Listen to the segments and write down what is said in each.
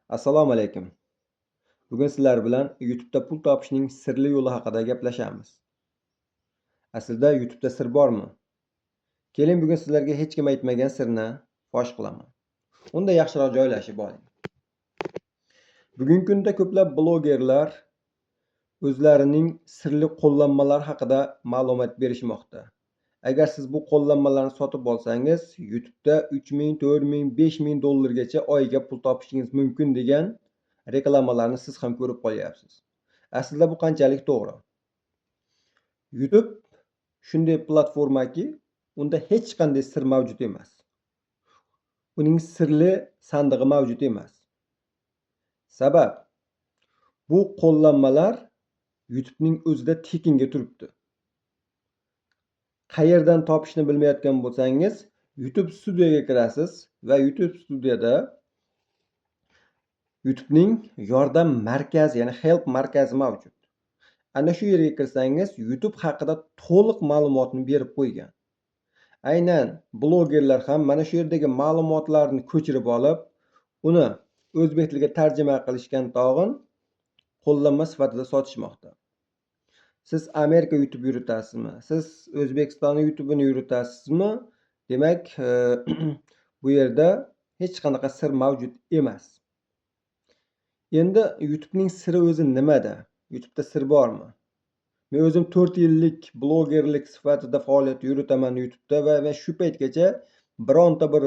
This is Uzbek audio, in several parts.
Assalomu alaykum. Bugun sizlar bilan YouTube'da pul topishning sirli yo'li haqida gaplashamiz. Aslida YouTube'da sir bormi? Keling, bugun sizlarga hech kim aytmagan sirni fosh qilaman. Unda yaxshiroq joylashib oling. Bugungi kunda ko'plab blogerlar o'zlarining sirli qo'llanmalari haqida ma'lumot berishmoqda. Agar siz bu qo'llanmalarni sotib olsangiz, YouTube'da 3000, 4000, 5000 dollargacha oyiga pul topishingiz mumkin degan reklamalarni siz ham ko'rib qolyapsiz. Aslida bu qanchalik to'g'ri? YouTube shunday platformaki, unda hech qanday sir mavjud emas. Uning sirli sandig'i mavjud emas. Sabab bu qo'llanmalar YouTube'ning o'zida tekinga turibdi. Qayerdan topishni bilmayotgan bo'lsangiz, YouTube Studioga kirasiz va YouTube Studioda YouTube'ning yordam markazi, ya'ni help markazi mavjud. Ana shu yerga kirsangiz, YouTube haqida to'liq ma'lumotni berib qo'ygan. Aynan blogerlar ham mana shu yerdagi ma'lumotlarni ko'chirib olib, uni o'zbek tiliga tarjima qilishgan tog'in qo'llanma sifatida sotishmoqda. Siz Amerika YouTube yuritasizmi? Siz O'zbekistonni YouTube'ini yuritasizmi? Demak, bu yerda hech qanaqa sir mavjud emas. Endi YouTube'ning siri o'zi nimada? YouTube'da sir bormi? Men o'zim 4 yillik blogerlik sifatida faoliyat yuritaman YouTube'da va men shu paytgacha bironta bir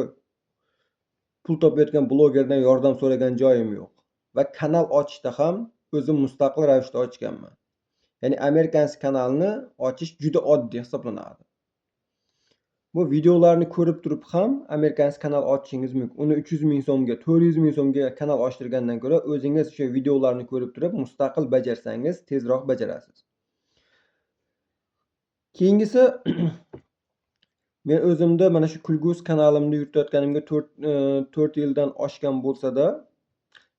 pul topayotgan blogerdan yordam so'ragan joyim yo'q. Va kanal ochishda ham o'zim mustaqil ravishda ochganman. Ya'ni американский kanalni ochish juda oddiy hisoblanadi. Bu videolarni ko'rib turib ham американский kanal ochishingiz mumkin. Uni 300 ming so'mga, 400 ming so'mga kanal ochtirgandan ko'ra o'zingiz o'sha videolarni ko'rib turib mustaqil bajarsangiz tezroq bajarasiz. Keyingisi, men o'zimda mana shu Kulguz kanalimni yuritayotganimga 4 yildan oshgan bo'lsa-da,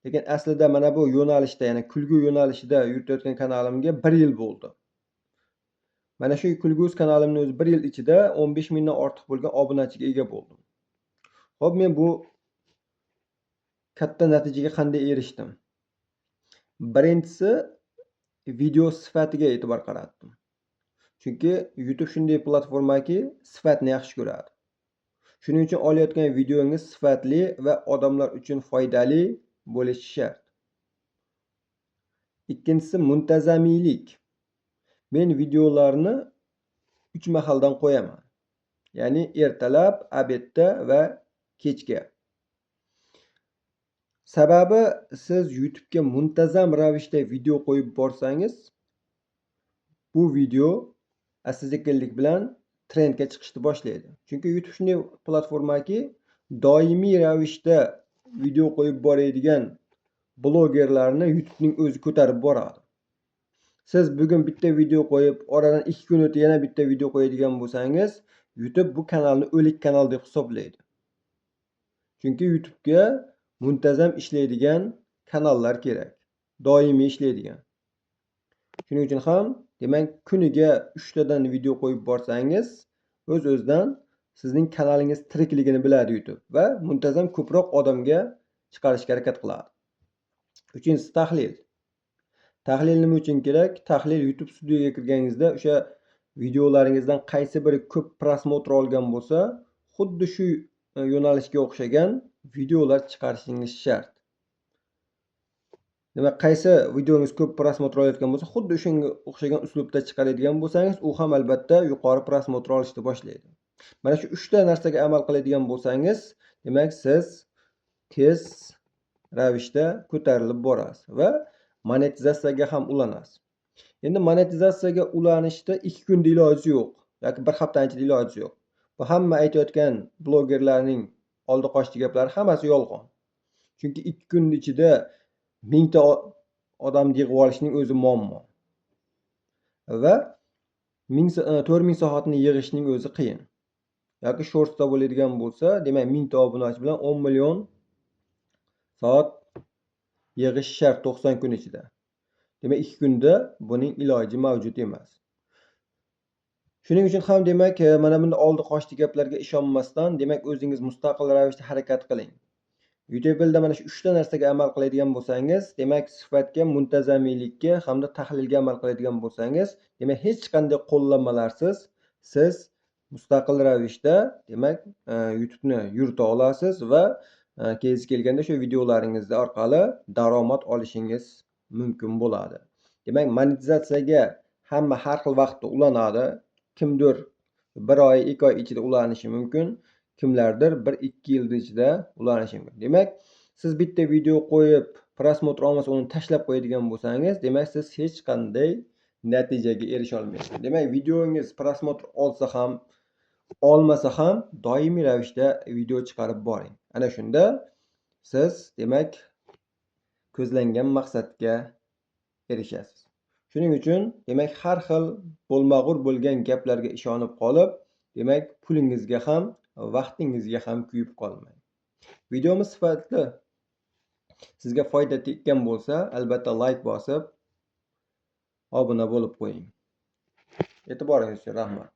lekin aslida mana bu yo'nalishda, ya'ni kulgu yo'nalishida yuritayotgan kanalimga 1 yil bo'ldi. Mana shu Kulguz kanalimni o'zi 1 yil ichida 15 mingdan ortiq bo'lgan obunachiga ega bo'ldim. Xo'p, men bu katta natijaga qanday erishdim? Birinchisi, video sifatiga e'tibor qaratdim. Chunki YouTube shunday platformaki, sifatni yaxshi ko'radi. Shuning uchun olayotgan videongiz sifatli va odamlar uchun foydali bo'lishi shart. Ikkinchisi, muntazamiylik. Men videolarni 3 mahaldan qo'yaman. Ya'ni ertalab, обед da va kechga. Sababi, siz YouTube'ga muntazam ravishda video qo'yib borsangiz, bu video asta-sekinlik bilan trendga chiqishni boshlaydi. Chunki YouTube shunday platformaki, doimiy ravishda video qo'yib boradigan blogerlarni YouTube'ning o'zi ko'tarib boradi. Siz bugun bitta video qo'yib, oradan 2 kun o'tib yana bitta video qo'yadigan bo'lsangiz, YouTube bu kanalni o'lik kanal deb hisoblaydi. Chunki YouTube'ga muntazam ishlaydigan kanallar kerak. Doimiy ishlaydigan. Shuning uchun ham, demak, kuniga 3 tadan video qo'yib borsangiz, o'z-o'zidan sizning kanalingiz tirikligini biladi YouTube va muntazam ko'proq odamga chiqarishga harakat qiladi. Uchinchisi, tahlil. Tahlil nima uchun kerak? Tahlil, YouTube Studioga kirganingizda o'sha videolaringizdan qaysi biri ko'p просмотр olgan bo'lsa, xuddi shu yo'nalishga o'xshagan videolar chiqarishingiz shart. Demak, qaysi videongiz ko'p просмотр olayotgan bo'lsa, xuddi o'shanga o'xshagan uslubda chiqaradigan bo'lsangiz, u ham albatta yuqori просмотр olishni boshlaydi. Mana shu 3 ta narsaga amal qiladigan bo'lsangiz, demak, siz tez ravishda ko'tarilib borasiz va monetizatsiyaga ham ulanasiz. Endi monetizatsiyaga ulanishda 2 kunda iloji yo'q yoki bir haftani ichida iloji yo'q. Bu hamma aytayotgan blogerlarning oldi qochdi gaplari hammasi yolg'on. Chunki 2 kun ichida mingta odamni yig'ib olishning o'zi muammo. Va 4000 soatni yig'ishning o'zi qiyin. Yoki Shortsda bo'ladigan bo'lsa, demak, 1000 ta obunachi bilan 10 million soat yig'ish shart 90 kun ichida. Demak, 2 kunda buning iloji mavjud emas. Shuning uchun ham, demak, mana bunday oldi qochdi gaplarga ishonmasdan, demak, o'zingiz mustaqil ravishda harakat qiling. YouTube'da mana shu 3 ta narsaga amal qiladigan bo'lsangiz, demak sifatga, muntazamiylikka hamda tahlilga amal qiladigan bo'lsangiz, demak hech qanday qo'llanmalarsiz siz mustaqil ravishda, demak, YouTube'ni yurita olasiz va kezi kelganda shu videolaringiz orqali daromad olishingiz mumkin bo'ladi. Demak, monetizatsiyaga hamma har xil vaqtda ulanadi. Kimdir 1 oy, 2 oy ichida ulanishi mumkin, kimlardir 1-2 yil ichida ulanishi mumkin. Demak, siz bitta video qo'yib, просмотр olmasa uni tashlab qo'yadigan bo'lsangiz, demak siz hech qanday natijaga erisha olmaysiz. Demak, videongiz просмотр olsa ham, olmasa ham doimiy ravishda video chiqarib boring. Ana shunda siz, demak, ko'zlangan maqsadga erishasiz. Shuning uchun, demak, har xil bo'lmag'ur bo'lgan gaplarga ishonib qolib, demak, pulingizga ham, vaqtingizga ham kuyib qolmang. Videomiz sifatli sizga foyda tekkan bo'lsa, albatta like bosib, obuna bo'lib qo'ying. E'tiboringiz uchun rahmat.